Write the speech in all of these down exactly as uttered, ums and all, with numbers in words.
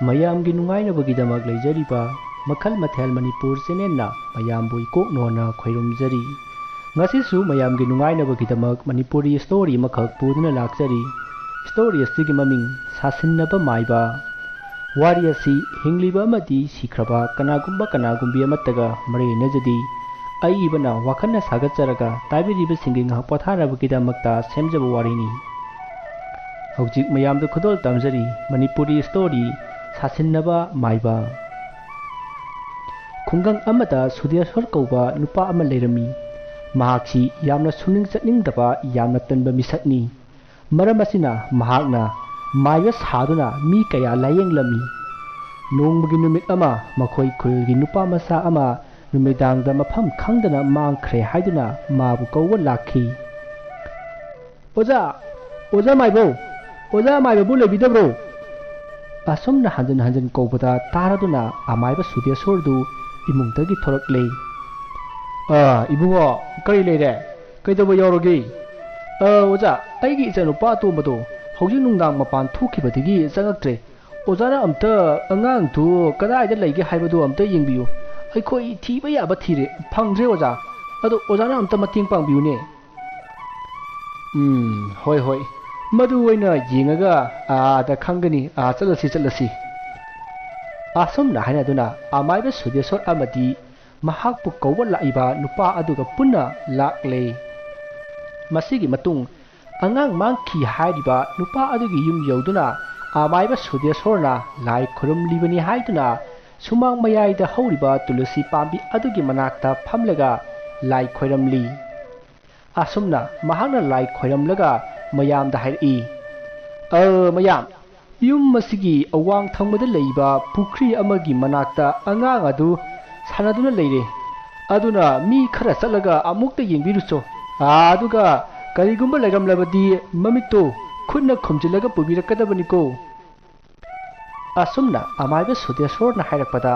ꯃꯌꯥꯝꯒꯤ ꯅꯨꯡꯉꯥꯏꯅꯕꯒꯤꯗꯃꯛ ꯂꯩꯖꯔꯤꯕ ꯃꯈꯜ ꯃꯊꯦꯜ ꯃꯅꯤꯄꯨꯔ ꯆꯦꯅꯦꯜꯅ ꯃꯌꯥꯝꯕꯨ ꯏꯀꯣꯛ ꯅꯣꯟꯅ ꯈꯣꯏꯔꯨꯝꯖꯔꯤ꯫ ꯉꯁꯤꯁꯨ ꯃꯌꯥꯝꯒꯤ ꯅꯨꯡꯉꯥꯏꯅꯕꯒꯤꯗꯃꯛ ꯃꯅꯤꯄꯨꯔꯤ ꯁ꯭ꯇꯣꯔꯤ ꯑꯃꯈꯛ ꯄꯨꯗꯨꯅ ꯂꯥꯛꯆꯔꯤ꯫ ꯁ꯭ꯇꯣꯔꯤ ꯑꯁꯤꯒꯤ ꯃꯃꯤꯡ ꯁꯥꯁꯤꯟꯅꯕ ꯃꯥꯏꯕ꯫ ꯋꯥꯔꯤ ꯑꯁꯤ ꯍꯤꯡꯂꯤꯕ ꯑꯃꯗꯤ ꯁꯤꯈ꯭ꯔꯕ ꯀꯅꯥꯒꯨꯝꯕ ꯀꯅꯥꯒꯨꯝꯕꯤ ꯑꯃꯠꯇꯒ ꯃꯔꯤ ꯂꯩꯅꯖꯗꯦ꯫ ꯑꯏꯕꯅ ꯋꯥꯈꯜꯅ ꯁꯥꯒꯠꯆꯔꯒ ꯇꯥꯕꯤꯔꯤꯕꯁꯤꯡꯒꯤ ꯉꯥꯏꯍꯥꯛ ꯄꯣꯊꯥꯅꯕꯒꯤꯗꯃꯛꯇ ꯁꯦꯝꯖꯕ ꯋꯥꯔꯤꯅꯤ꯫ ꯍꯧꯖꯤꯛ ꯃꯌꯥꯝꯗ ꯈꯨꯗꯣꯜ ꯇꯝꯖꯔꯤ ꯃꯅꯤꯄꯨꯔꯤ ꯁ꯭ꯇꯣꯔꯤ ꯁꯥꯁꯤꯟꯅꯕ ꯃꯥꯏꯕ꯫ ꯈꯨꯡꯒꯪ ꯑꯃꯗ ꯁꯨꯗꯦꯁꯣꯔ ꯀꯧꯕ ꯅꯨꯄꯥ ꯑꯃ ꯂꯩꯔꯝꯃꯤ꯫ ꯃꯍꯥꯛꯁꯤ ꯌꯥꯝꯅ ꯁꯨꯅꯤꯡ ꯆꯠꯅꯤꯡꯗꯕ, ꯌꯥꯝꯅ ꯇꯟꯕ ꯃꯤꯁꯛꯅꯤ꯫ ꯃꯔꯝ ꯑꯁꯤꯅ ꯃꯍꯥꯛꯅ ꯃꯥꯏꯕ ꯁꯥꯗꯨꯅ ꯃꯤ ꯀꯌꯥ ꯂꯥꯌꯦꯡꯂꯝꯃꯤ꯫ ꯅꯣꯡꯃꯒꯤ ꯅꯨꯃꯤꯠ ꯑꯃ ꯃꯈꯣꯏ ꯈꯨꯜꯒꯤ ꯅꯨꯄꯥ ꯃꯆꯥ ꯑꯃ ꯅꯨꯃꯤꯗꯥꯡꯗ ꯃꯐꯝ ꯈꯪꯗꯅ ꯃꯥꯡꯈ꯭ꯔꯦ ꯍꯥꯏꯗꯨꯅ ꯃꯥꯕꯨ ꯀꯧꯕ ꯂꯥꯛꯈꯤ꯫ "ꯑꯣꯖꯥ! ꯑꯣꯖꯥ ꯃꯥꯏꯕꯧ! ꯑꯣꯖꯥ ꯃꯥꯏꯕꯕꯨ ꯂꯩꯕꯤꯗꯕ꯭ꯔꯣ?" ꯑꯁꯨꯝꯅ ꯍꯟꯖꯤꯟ ꯍꯟꯖꯤꯟ ꯀꯧꯕꯗ ꯇꯥꯔꯗꯨꯅ ꯑꯃꯥꯏꯕ ꯁꯨꯗꯦꯁꯣꯔꯗꯨ ꯏꯃꯨꯡꯗꯒꯤ ꯊꯣꯔꯛꯂꯦ꯫ "ꯑ, ꯏꯕꯨꯡꯉꯣ, ꯀꯔꯤ ꯂꯩꯔꯦ? ꯀꯩꯗꯧꯕ ꯌꯥꯎꯔꯒꯦ?" "ꯑ, ꯑꯣꯖꯥ, ꯑꯩꯒꯤ ꯏꯆꯥꯅꯨꯄꯥ ꯑꯇꯣꯝꯕꯗꯣ ꯍꯧꯖꯤꯛ ꯅꯨꯡꯗꯥꯡ ꯃꯄꯥꯟ ꯊꯣꯛꯈꯤꯕꯗꯒꯤ ꯆꯪꯉꯛꯇ꯭ꯔꯦ꯫ ꯑꯣꯖꯥꯅ ꯑꯝꯇ ꯑꯉꯥꯡꯗꯨ ꯀꯗꯥꯏꯗ ꯂꯩꯒꯦ ꯍꯥꯏꯕꯗꯨ ꯑꯝꯇ ꯌꯦꯡꯕꯤꯌꯨ꯫ ꯑꯩꯈꯣꯏ ꯊꯤꯕ ꯌꯥꯕ ꯊꯤꯔꯦ, ꯐꯪꯗ꯭ꯔꯦ ꯑꯣꯖꯥ꯫ ꯑꯗꯣ ꯑꯣꯖꯥꯅ ꯑꯝꯇ ꯃꯇꯦꯡ ꯄꯥꯡꯕꯤꯌꯨꯅꯦ꯫" "ꯎꯝ, ꯍꯣꯏ, ꯍꯣꯏ꯫ ꯃꯗꯨ ꯑꯣꯏꯅ ꯌꯦꯡꯉꯒ ꯑꯥꯗ ꯈꯪꯒꯅꯤ꯫ ꯑꯥ, ꯆꯠꯂꯁꯤ, ꯆꯠꯂꯁꯤ꯫" ꯑꯁꯨꯝꯅ ꯍꯥꯏꯅꯗꯨꯅ ꯑꯃꯥꯏꯕ ꯁꯨꯗꯦꯁꯣꯔ ꯑꯃꯗꯤ ꯃꯍꯥꯛꯄꯨ ꯀꯧꯕ ꯂꯥꯛꯏꯕ ꯅꯨꯄꯥ ꯑꯗꯨꯒ ꯄꯨꯟꯅ ꯂꯥꯛꯂꯦ꯫ ꯃꯁꯤꯒꯤ ꯃꯇꯨꯡ ꯑꯉꯥꯡ ꯃꯥꯡꯈꯤ ꯍꯥꯏꯔꯤꯕ ꯅꯨꯄꯥ ꯑꯗꯨꯒꯤ ꯌꯨꯝ ꯌꯧꯗꯨꯅ ꯑꯃꯥꯏꯕ ꯁꯨꯗꯦꯁꯣꯔꯅ ꯂꯥꯏ ꯈꯨꯔꯨꯝꯂꯤꯕꯅꯤ ꯍꯥꯏꯗꯨꯅ ꯁꯨꯃꯥꯡ ꯃꯌꯥꯏꯗ ꯍꯧꯔꯤꯕ ꯇꯨꯂꯁꯤ ꯄꯥꯝꯕꯤ ꯑꯗꯨꯒꯤ ꯃꯅꯥꯛꯇ ꯐꯝꯂꯒ ꯂꯥꯏ ꯈꯣꯏꯔꯝꯂꯤ꯫ ꯑꯁꯨꯝꯅ ꯃꯍꯥꯛꯅ ꯂꯥꯏ ꯈꯣꯏꯔꯝꯂꯒ ꯃꯌꯥꯝꯗ ꯍꯥꯏꯔꯛꯏ, "ꯑ, ꯃꯌꯥꯝ, ꯌꯨꯝ ꯑꯁꯤꯒꯤ ꯑꯋꯥꯡ ꯊꯪꯕꯗ ꯂꯩꯕ ꯄꯨꯈ꯭ꯔꯤ ꯑꯃꯒꯤ ꯃꯅꯥꯛꯇ ꯑꯉꯥꯡ ꯑꯗꯨ ꯁꯥꯟꯅꯗꯨꯅ ꯂꯩꯔꯦ꯫ ꯑꯗꯨꯅ ꯃꯤ ꯈꯔ ꯆꯠꯂꯒ ꯑꯃꯨꯛꯇ ꯌꯦꯡꯕꯤꯔꯨꯆꯣ꯫ ꯑꯗꯨꯒ ꯀꯔꯤꯒꯨꯝꯕ ꯂꯩꯔꯝꯂꯕꯗꯤ ꯃꯃꯤꯠꯇꯣ ꯈꯨꯠꯅ ꯈꯨꯝꯖꯤꯜꯂꯒ ꯄꯨꯕꯤꯔꯛꯀꯗꯕꯅꯤꯀꯣ꯫" ꯑꯁꯨꯝꯅ ꯑꯃꯥꯏꯕ ꯁꯨꯗꯦꯁꯣꯔꯅ ꯍꯥꯏꯔꯛꯄꯗ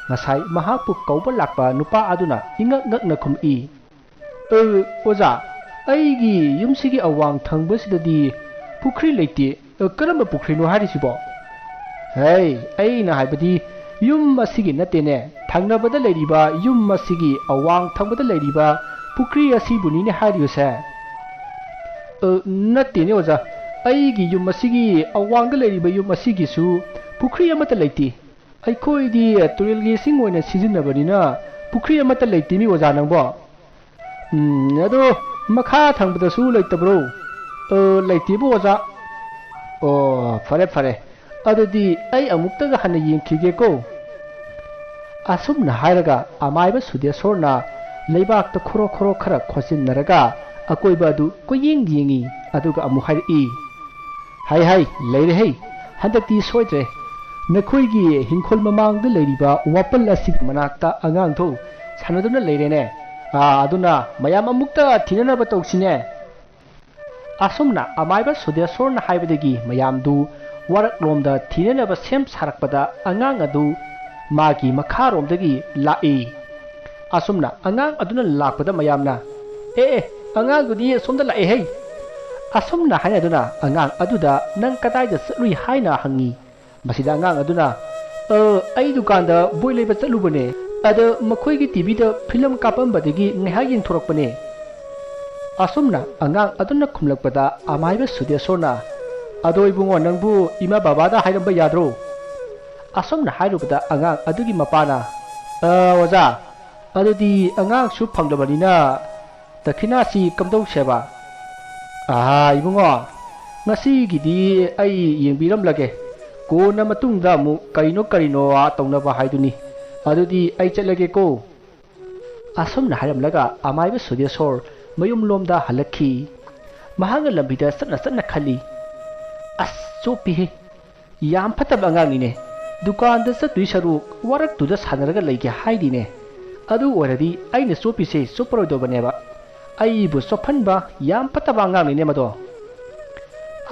ꯉꯁꯥꯏ ꯃꯍꯥꯛꯄꯨ ꯀꯧꯕ ꯂꯥꯛꯄ ꯅꯨꯄꯥ ꯑꯗꯨꯅ ꯏꯉꯛ ꯉꯛꯅ ꯈꯨꯝꯃꯛꯏ, "ꯑ, ꯑꯣꯖꯥ, ꯑꯩꯒꯤ ꯌꯨꯝꯁꯤꯒꯤ ꯑꯋꯥꯡ ꯊꯪꯕꯁꯤꯗꯗꯤ ꯄꯨꯈ꯭ꯔꯤ ꯂꯩꯇꯦ꯫ ꯑ, ꯀꯔꯝꯕ ꯄꯨꯈ꯭ꯔꯤꯅꯣ ꯍꯥꯏꯔꯤꯁꯤꯕꯣ?" ꯍꯩ, ꯑꯩꯅ ꯍꯥꯏꯕꯗꯤ ꯌꯨꯝ ꯑꯁꯤꯒꯤ ꯅꯠꯇꯦꯅꯦ, ꯊꯪꯅꯕꯗ ꯂꯩꯔꯤꯕ ꯌꯨꯝ ꯑꯁꯤꯒꯤ ꯑꯋꯥꯡ ꯊꯪꯕꯗ ꯂꯩꯔꯤꯕ ꯄꯨꯈ꯭ꯔꯤ ꯑꯁꯤꯕꯨꯅꯤꯅꯦ ꯍꯥꯏꯔꯤꯕꯁꯦ꯫ ꯑ, ꯅꯠꯇꯦꯅꯦ ꯑꯣꯖꯥ, ꯑꯩꯒꯤ ꯌꯨꯝ ꯑꯁꯤꯒꯤ ꯑꯋꯥꯡꯗ ꯂꯩꯔꯤꯕ ꯌꯨꯝ ꯑꯁꯤꯒꯤꯁꯨ ꯄꯨꯈ꯭ꯔꯤ ꯑꯃꯠꯇ ꯂꯩꯇꯦ꯫ ꯑꯩꯈꯣꯏꯗꯤ ꯇꯨꯔꯦꯜꯒꯤ ꯏꯁꯤꯡ ꯑꯣꯏꯅ ꯁꯤꯖꯤꯟꯅꯕꯅꯤꯅ ꯄꯨꯈ꯭ꯔꯤ ꯑꯃꯠꯇ ꯂꯩꯇꯦꯃꯤ ꯑꯣꯖꯥ ꯅꯪꯕꯣ꯫ ꯎꯝ, ꯑꯗꯣ ꯃꯈꯥ ꯊꯪꯕꯗꯁꯨ ꯂꯩꯇꯕ꯭ꯔꯣ? ꯑ, ꯂꯩꯇꯦꯕꯨ ꯑꯣꯖꯥ꯫ ꯑꯣ, ꯐꯔꯦ ꯐꯔꯦ, ꯑꯗꯨꯗꯤ ꯑꯩ ꯑꯃꯨꯛꯇꯒ ꯍꯟꯅ ꯌꯦꯡꯈꯤꯒꯦꯀꯣ꯫ ꯑꯁꯨꯝꯅ ꯍꯥꯏꯔꯒ ꯑꯃꯥꯏꯕ ꯁꯨꯗꯦꯁꯣꯔꯅ ꯂꯩꯕꯥꯛꯇ ꯈꯣꯔꯣ ꯈꯣꯔꯣ ꯈꯔ ꯈꯣꯠꯆꯤꯟꯅꯔꯒ ꯑꯀꯣꯏꯕ ꯑꯗꯨ ꯀꯣꯏꯌꯦꯡ ꯌꯦꯡꯉꯤ꯫ ꯑꯗꯨꯒ ꯑꯃꯨꯛ ꯍꯥꯏꯔꯛꯏ, "ꯍꯥꯏ ꯍꯥꯏ, ꯂꯩꯔꯦ ꯍꯩ, ꯍꯟꯗꯛꯇꯤ ꯁꯣꯏꯗ꯭ꯔꯦ꯫ ꯅꯈꯣꯏꯒꯤ ꯍꯤꯡꯈꯣꯜ ꯃꯃꯥꯡꯗ ꯂꯩꯔꯤꯕ ꯋꯥꯄꯜ ꯑꯁꯤꯒꯤ ꯃꯅꯥꯛꯇ ꯑꯉꯥꯡꯗꯣ ꯁꯥꯟꯅꯗꯨꯅ ꯂꯩꯔꯦꯅꯦ꯫ ꯑꯥ, ꯑꯗꯨꯅ ꯃꯌꯥꯝ ꯑꯃꯨꯛꯇ ꯊꯤꯅꯅꯕ ꯇꯧꯁꯤꯅꯦ"꯫ ꯑꯁꯨꯝꯅ ꯑꯃꯥꯏꯕ ꯁꯨꯗꯦꯁꯣꯔꯅ ꯍꯥꯏꯕꯗꯒꯤ ꯃꯌꯥꯝꯗꯨ ꯋꯥꯔꯛꯂꯣꯝꯗ ꯊꯤꯅꯅꯕ ꯁꯦꯝ ꯁꯥꯔꯛꯄꯗ ꯑꯉꯥꯡ ꯑꯗꯨ ꯃꯥꯒꯤ ꯃꯈꯥꯔꯣꯝꯗꯒꯤ ꯂꯥꯛꯏ꯫ ꯑꯁꯨꯝꯅ ꯑꯉꯥꯡ ꯑꯗꯨꯅ ꯂꯥꯛꯄꯗ ꯃꯌꯥꯝꯅ, "ꯑꯦ, ꯑꯦ, ꯑꯉꯥꯡꯗꯨꯗꯤ ꯑꯁꯣꯝꯗ ꯂꯥꯛꯑꯦꯍꯦ!" ꯑꯁꯨꯝꯅ ꯍꯥꯏꯅꯗꯨꯅ ꯑꯉꯥꯡ ꯑꯗꯨꯗ, "ꯅꯪ ꯀꯗꯥꯏꯗ ꯆꯠꯂꯨꯏ?" ꯍꯥꯏꯅ ꯍꯪꯉꯤ꯫ ꯃꯁꯤꯗ ꯑꯉꯥꯡ ꯑꯗꯨꯅ, "ꯑ, ꯑꯩ ꯗꯨꯀꯥꯟꯗ ꯕꯣꯏ ꯂꯩꯕ ꯆꯠꯂꯨꯕꯅꯦ꯫ ꯑꯗ ꯃꯈꯣꯏꯒꯤ ꯇꯤꯚꯤꯗ ꯐꯤꯂꯝ ꯀꯥꯞꯄꯝꯕꯗꯒꯤ ꯉꯥꯏꯍꯥꯛ ꯌꯦꯡꯊꯣꯔꯛꯄꯅꯦ"꯫ ꯑꯁꯨꯝꯅ ꯑꯉꯥꯡ ꯑꯗꯨꯅ ꯈꯨꯝꯂꯛꯄꯗ ꯑꯃꯥꯏꯕ ꯁꯨꯗꯦꯁꯣꯔꯅ, "ꯑꯗꯣ ꯏꯕꯨꯡꯉꯣ, ꯅꯪꯕꯨ ꯏꯃꯥ ꯕꯕꯥꯗ ꯍꯥꯏꯔꯝꯕ ꯌꯥꯗ꯭ꯔꯣ?" ꯑꯁꯨꯝꯅ ꯍꯥꯏꯔꯨꯕꯗ ꯑꯉꯥꯡ ꯑꯗꯨꯒꯤ ꯃꯄꯥꯅ, "ꯑ, ꯑꯣꯖꯥ, ꯑꯗꯨꯗꯤ ꯑꯉꯥꯡꯁꯨ ꯐꯪꯂꯕꯅꯤꯅ ꯗꯈꯤꯅꯥꯁꯤ ꯀꯝꯗꯧꯁꯦꯕ?" "ꯑꯍꯥ, ꯏꯕꯨꯡꯉꯣ, ꯉꯁꯤꯒꯤꯗꯤ ꯑꯩ ꯌꯦꯡꯕꯤꯔꯝꯂꯒꯦ꯫ ꯀꯣꯟꯅ ꯃꯇꯨꯡꯗ ꯑꯃꯨꯛ ꯀꯔꯤꯅꯣ ꯀꯔꯤꯅꯣ ꯑꯥ ꯇꯧꯅꯕ ꯍꯥꯏꯗꯨꯅꯤ꯫ ꯑꯗꯨꯗꯤ ꯑꯩ ꯆꯠꯂꯒꯦꯀꯣ"꯫ ꯑꯁꯨꯝꯅ ꯍꯥꯏꯔꯝꯂꯒ ꯑꯃꯥꯏꯕ ꯁꯨꯗꯦꯁꯣꯔ ꯃꯌꯨꯝꯂꯣꯝꯗ ꯍꯜꯂꯛꯈꯤ꯫ ꯃꯍꯥꯛꯅ ꯂꯝꯕꯤꯗ ꯆꯠꯅ ꯆꯠꯅ ꯈꯜꯂꯤ, "ꯑꯁ, ꯆꯣꯞꯄꯤꯍꯦ꯫ ꯌꯥꯝ ꯐꯠꯇꯕ ꯑꯉꯥꯡꯅꯤꯅꯦ꯫ ꯗꯨꯀꯥꯟꯗ ꯆꯠꯇꯣꯏ ꯁꯔꯨꯛ ꯋꯥꯔꯛꯇꯨꯗ ꯁꯥꯟꯅꯔꯒ ꯂꯩꯒꯦ ꯍꯥꯏꯗꯤꯅꯦ꯫ ꯑꯗꯨ ꯑꯣꯏꯔꯗꯤ ꯑꯩꯅ ꯆꯣꯞꯄꯤꯁꯦ ꯆꯣꯞꯄꯔꯣꯏꯗꯧꯕꯅꯦꯕ꯫ ꯑꯩꯕꯨ ꯆꯣꯞꯍꯟꯕ ꯌꯥꯝ ꯐꯠꯇꯕ ꯑꯉꯥꯡꯅꯤꯅꯦ ꯃꯗꯣ"꯫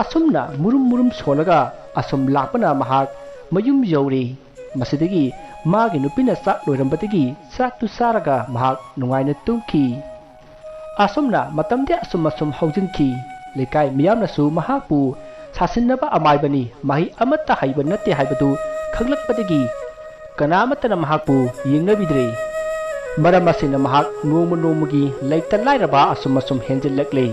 ꯑꯁꯨꯝꯅ ꯃꯨꯔꯨꯝ ꯃꯨꯔꯨꯝ ꯁꯣꯜꯂꯒ ꯑꯁꯨꯝ ꯂꯥꯛꯄꯅ ꯃꯍꯥꯛ ꯃꯌꯨꯝ ꯌꯧꯔꯦ꯫ ꯃꯁꯤꯗꯒꯤ ꯃꯥꯒꯤ ꯅꯨꯄꯤꯅ ꯆꯥꯛ ꯂꯣꯏꯔꯝꯕꯗꯒꯤ ꯆꯥꯛꯇꯨ ꯆꯥꯔꯒ ꯃꯍꯥꯛ ꯅꯨꯡꯉꯥꯏꯅ ꯇꯨꯝꯈꯤ꯫ ꯑꯁꯨꯝꯅ ꯃꯇꯝꯗꯤ ꯑꯁꯨꯝ ꯑꯁꯨꯝ ꯍꯧꯖꯤꯟꯈꯤ꯫ ꯂꯩꯀꯥꯏ ꯃꯤꯌꯥꯝꯅꯁꯨ ꯃꯍꯥꯛꯄꯨ ꯁꯥꯁꯤꯟꯅꯕ ꯑꯃꯥꯏꯕꯅꯤ, ꯃꯍꯩ ꯑꯃꯠꯇ ꯍꯩꯕ ꯅꯠꯇꯦ ꯍꯥꯏꯕꯗꯨ ꯈꯪꯂꯛꯄꯗꯒꯤ ꯀꯅꯥ ꯑꯃꯠꯇꯅ ꯃꯍꯥꯛꯄꯨ ꯌꯦꯡꯅꯕꯤꯗ꯭ꯔꯦ꯫ ꯃꯔꯝ ꯑꯁꯤꯅ ꯃꯍꯥꯛ ꯅꯣꯡꯃ ꯅꯣꯡꯃꯒꯤ ꯂꯩꯇ ꯂꯥꯏꯔꯕ ꯑꯁꯨꯝ ꯑꯁꯨꯝ ꯍꯦꯟꯖꯤꯜꯂꯛꯂꯦ꯫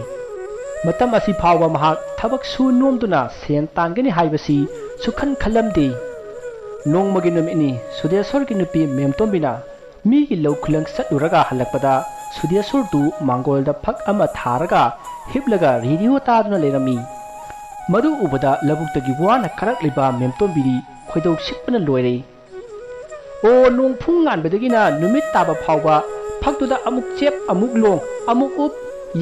ꯃꯇꯝ ꯑꯁꯤ ꯐꯥꯎꯕ ꯃꯍꯥꯛ ꯊꯕꯛ ꯁꯨ ꯅꯣꯝꯗꯨꯅ ꯁꯦꯟ ꯇꯥꯟꯒꯅꯤ ꯍꯥꯏꯕꯁꯤ ꯁꯨꯈꯟ ꯈꯜꯂꯝꯗꯦ꯫ ꯅꯣꯡꯃꯒꯤ ꯅꯨꯃꯤꯠꯅꯤ, ꯁꯨꯗꯦꯁꯣꯔꯒꯤ ꯅꯨꯄꯤ ꯃꯦꯝꯇꯣꯝꯕꯤꯅ ꯃꯤꯒꯤ ꯂꯧ ꯈꯨꯂꯪ ꯆꯠꯂꯨꯔꯒ ꯍꯜꯂꯛꯄꯗ ꯁꯨꯗꯦꯁꯣꯔꯗꯨ ꯃꯥꯡꯒꯣꯜꯗ ꯐꯛ ꯑꯃ ꯊꯥꯔꯒ ꯍꯤꯞꯂꯒ ꯔꯦꯗꯤꯑꯣ ꯇꯥꯗꯨꯅ ꯂꯩꯔꯝꯃꯤ꯫ ꯃꯗꯨ ꯎꯕꯗ ꯂꯧꯕꯨꯛꯇꯒꯤ ꯋꯥꯅ ꯀꯥꯔꯛꯂꯤꯕ ꯃꯦꯝꯇꯣꯝꯕꯤꯗꯤ ꯈꯣꯏꯗꯧ ꯁꯤꯛꯄꯅ ꯂꯣꯏꯔꯦ꯫ ꯑꯣ, ꯅꯣꯡ ꯐꯨꯡ ꯉꯥꯟꯕꯗꯒꯤꯅ ꯅꯨꯃꯤꯠ ꯇꯥꯕ ꯐꯥꯎꯕ ꯐꯛꯇꯨꯗ ꯑꯃꯨꯛ ꯆꯦꯞ, ꯑꯃꯨꯛ ꯂꯣꯡ, ꯑꯃꯨꯛ ꯎꯞ,